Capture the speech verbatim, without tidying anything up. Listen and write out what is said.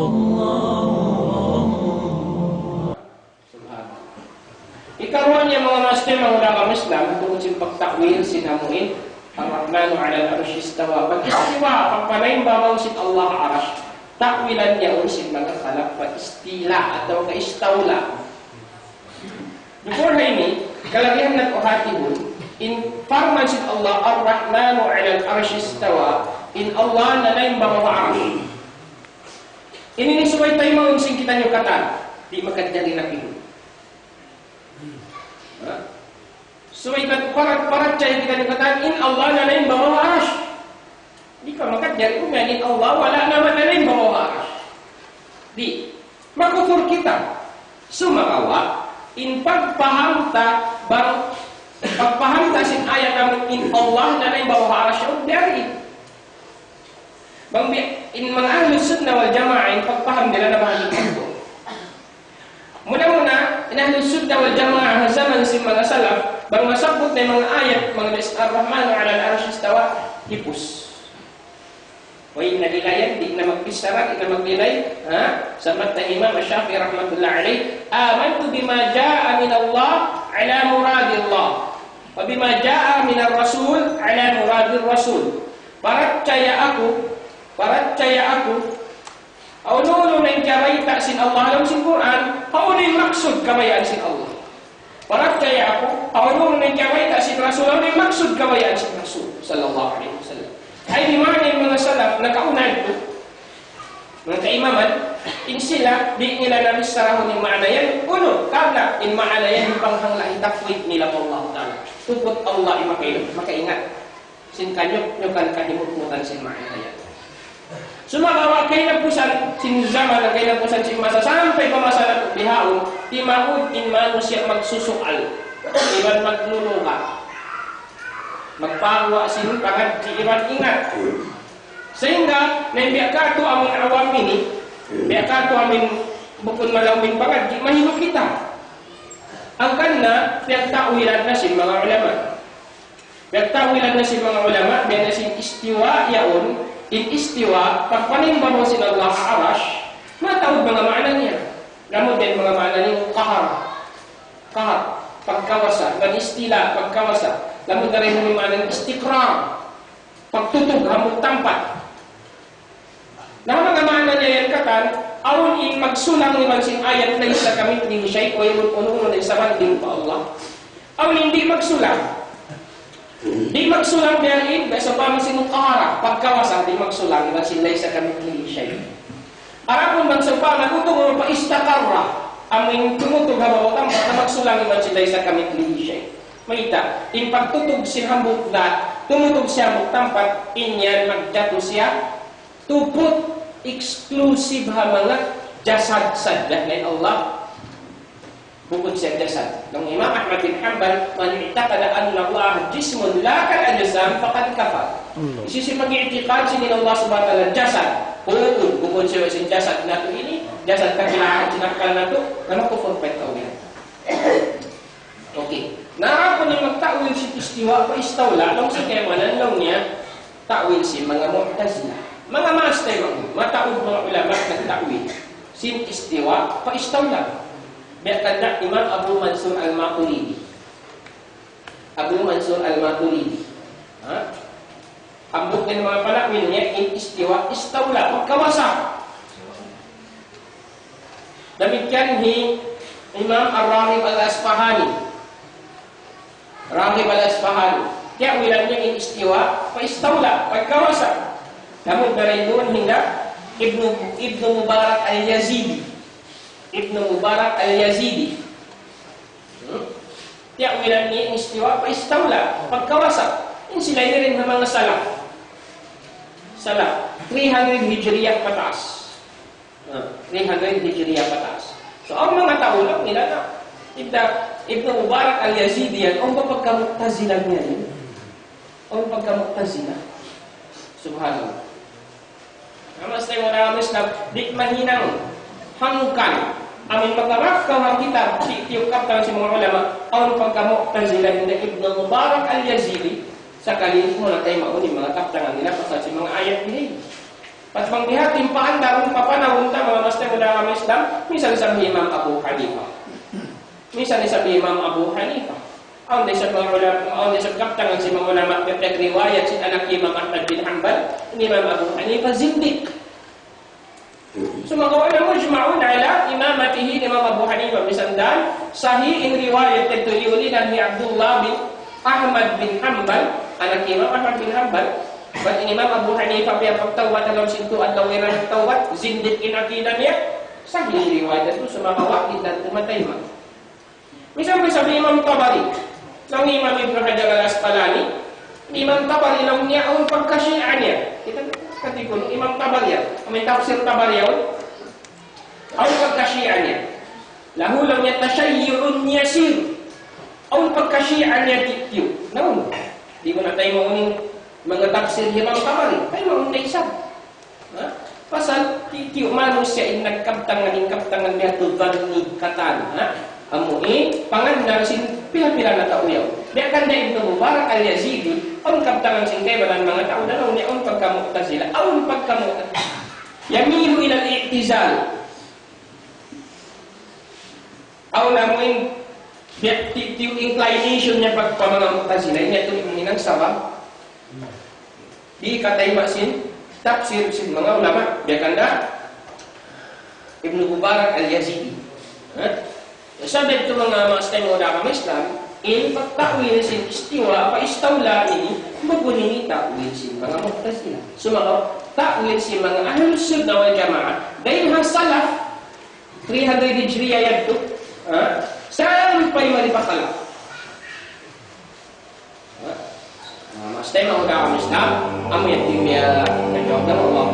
Subhanallah. Ikaruwa niya, manga maas taymanghud ku ha agama Islam, tungud sin pagta'wil sin amuin Ar-Rahmanu 'alal 'arshi istawa. Pag-istiwa, pagpanaimbabaw sin Allah ha Arash. Ta'wilan niya yaun sin manga khalaf, pag-istila atawa ka istawla. Before ha ini, kalagihan natu' hatihun, in parman sin Allah, Ar-Rahmanu 'alal 'arshi istawa, in Allah nanaimbabaw ha Arash. Ini in subay taymaun sin kitaniyu katan, di' makajari napihun. Ha? Subay kat-, parat-, parachaya kitaniyu katan, in Allah nanaimbabaw ha Arash. Di' ka makajari umiyan in Allah wala' naman nanaimbabaw ha Arash. Di'. Makufur kita. Sumagawa', in pagpaham ta, bang, pagpaham ta sin ayat amun in Allah nanaimbabaw ha Arash, biya' diin. Bang bi-, in manga Ahlus Sunnah wal Jamaah, in pagpaham nila na bahagi' tatlu. Muna-muna, in Ahlus Sunnah wal Jamaah, ha jaman sin manga salaf, bang masabbut na in manga ayat, manga bis-, Ar-Rahmanu 'alal 'arshi istawa, hipus. Way na nila yan, di' na magbichara, di' na magnilay, ha? Sambat na Imam Shafi'i rahmatullah alayh, آمنت بما جاء من الله على مراد الله، وبما جاء من الرسول على مراد الرسول. Parachaya aku, parachaya aku, ha unu-unu na in kiyabayta' sin Allah ha lawm sin Qur'an, ha unu in maksud kabayaan sin Allah. Parachaya aku, ha unu-unu na in kiyabayta' sin Rasul, ha unu in maksud kabayaan sin Rasul, sallallahu alayhi wasallam. Ay, di' maana in manga salaf, nakauna yadtu, manga kaimaman, in sila, di' nila na bissarahun in maana yan, unu, karna' in maana yan, panghangla' in tafwid nila pa Allah Ta'ala. Tuput Allah in makain-, makaingat sin kanyuk-nyukan kahimut-mutan sin maana yan. Sumagawa' kahinapusan sin jaman, kahinapusan sin masa, sampay pa masa natu' bihaun, timaud in manusiya' magsusual, iban magluluha, magpaguwa' sin pangadji' iban ingat. Sahingga, na in biya' katu' amun awam ini, biya' katu' amun bukun malawm in pangadji', mahinang kita. Hangkan na, piyagta'wilan na sin manga ulama. Piyagta'wilan na sin manga ulama, biya' na sin istiwa yaun, in istiwa, pagpanaimbabaw sin Allah ha Arash, mataud manga maana niya. Lamud in manga maana niya, qahar. Qahar, pagkawasa, iban istila, pagkawasa. Lamud na dayn ha maana niya, istiqrar. Pagtutug hambuuk tampat. Na manga maana niya yan katan, awn in magsulang iban sin ayat ليس كمثله شيء, wayruun unu-unu na isabanding pa Allah. Awn in di' magsulang. Di' magsulang biya' diin, biya' sawpama sin qahara, pagkawasa, di' magsulang iban sin ليس كمثله شيء. Adapun bang sawpama, tumutugan pa استقر, amu in tumutug ha babaw tampat na magsulang iban sin ليس كمثله شيء. Mayta', in pagtutug sin hambuuk da, tumutug sin hambuuk tampat, in yan magjatu siya, tuput exclusive ha manga jasad sadja, lain Allah. Bukun siya jasad. Laung Imam Ahmad bin Hanbal, من اعتقد أن الله جسم لا كالأجسام فقد كفر. Allah. Hisiyu in mag-i'tiqad sin Allah Subhanahu wa Ta'ala jasad. Bukun, bukun siya sin jasad natu' ini, jasad kakilahan sin akkal natu', na makufur pa in tau yan. Okay. Na adapun in magta'wil sin istiwa pa istawla, laung sin kaibanan laung niya, ta'wil sin manga Mu'tazilah. Manga maas taymanghud, mataud manga ulama nagta'wil sin istiwa pa istawla. Biya' kan Imam Abu Mansur Al-Maturidi. Abu Mansur Al-Maturidi. Ha? Hambuuk dayn ha manga pana'wil niya in istiwa, istawla, pagkawasa. Damikkiyan hi Imam Ar-Raghib Al-Asfahani. Raghib Al-Asfahani. Tiya'wilan niya in istiwa, pa istawla, pagkawasa. Lamud na dayn duun hinda Ibnu, Ibnu Mubarak Al-Yazidi. Ibnu Mubarak Al-Yazidi. Hmm? Tiya'wilan niya in istiwa, pa istawla, pagkawasa. In sila ini dayn ha manga salaf. Salaf. Three hundred Hijriya pataas. Ah, three hundred Hijriya pataas. So, awn manga tau laung nila na, Ibn, Ibnu Mubarak Al-Yazidi yan, awn ba pagka-Mu'tazila niya yan? Awn pagka-Mu'tazila? Subhanallah. Manga maas taymanghud, manga Islam, di' mahinang hangkan. Amun makarā kaw ha kitab, di' tiyukkapan sin manga ulama, awn pagka-Mu'tazila hinda Ibnu Mubarak Al-Yazidi, sakali muna taymaun in manga kabtangan nila pasal sin manga ayat ini. Bat bang biha' in paandaran, papanawun ta, manga maas taymanghud ku ha agama Islam, minsan isab hi Imam Abu Hanifa. Minsan isab hi Imam Abu Hanifa. Awn da isab manga ulama, awn da isab kabtangan sin manga ulama, nag-riwayat sin anak Imam Ahmad bin Hanbal, in Imam Abu Hanifa zindiq. Sumagawa' na مجمع على إمامته, Imam Abu Hanifa, minsan da sahih in riwayat yadtu, iyulinan hi Abdullah bin Ahmad bin Hanbal, anak Imam Ahmad bin Hanbal. Bat in Imam Abu Hanifa piyagtawbat ha lawm sin tū adlaw iban tawbat, zindiq in akida niya. Sahih in riwayat yadtu, sumagawa' di' da tuud mataima'. Minsan pa isab hi Imam Tabari, laung hi Imam Ibn Hajar Al-Asqalani, Imam Tabari laung niya awn pagka-Shia niya. Kita' kati' kunu' Imam Tabari yan. Amu in tafsir Tabari yaun. Awn pagka-Shia niya. Lahu laung niya تشيع يسير. Awn pagka-Shia niya tiyu'-tiyu'. Naunu? Di' mu na taymaun in manga tafsir hi Imam Tabari. Taymaun na isab. Ha? Pasal tiyu'-tiyu' manusiya' in nagkabtangan, in kabtangan biya' ha yadtu dhanni katan, ha? Amu in pangannal sin pila-pila na tau yaun. Biya' kan da Ibnu Mubarak Al-Yazidi, awn kabtangan sin kaibanan manga tau, laung niya awn pagka-Mu'tazila, awn pagka-Mu'tazila. يميل إلى الاعتزال. Awn amu in, biya' tiyu'-tiyu' inclination niya pag-, pa manga Mu'tazila, in yadtu in hinang sabab di' kataima' sin tafsir sin manga ulama, biya' kan da Ibnu Mubarak Al-Yazidi. Ha? Sabab yadtu manga maas taymanghud ku ha agama Islam, in pagta'wil sin istiwa, pa istawla ini, bukun ini ta'wil sin manga Mu'tazila. Sumagawa', ta'wil sin manga Ahlus Sunnah wal Jamaah, dayn ha Salaf, three hundred Hijriya yadtu, ha? Sampay mari pa Salaf. Ha? Ah, maas taymanghud ku ha agama Islam, amu yan in biya' na jawab na Allah.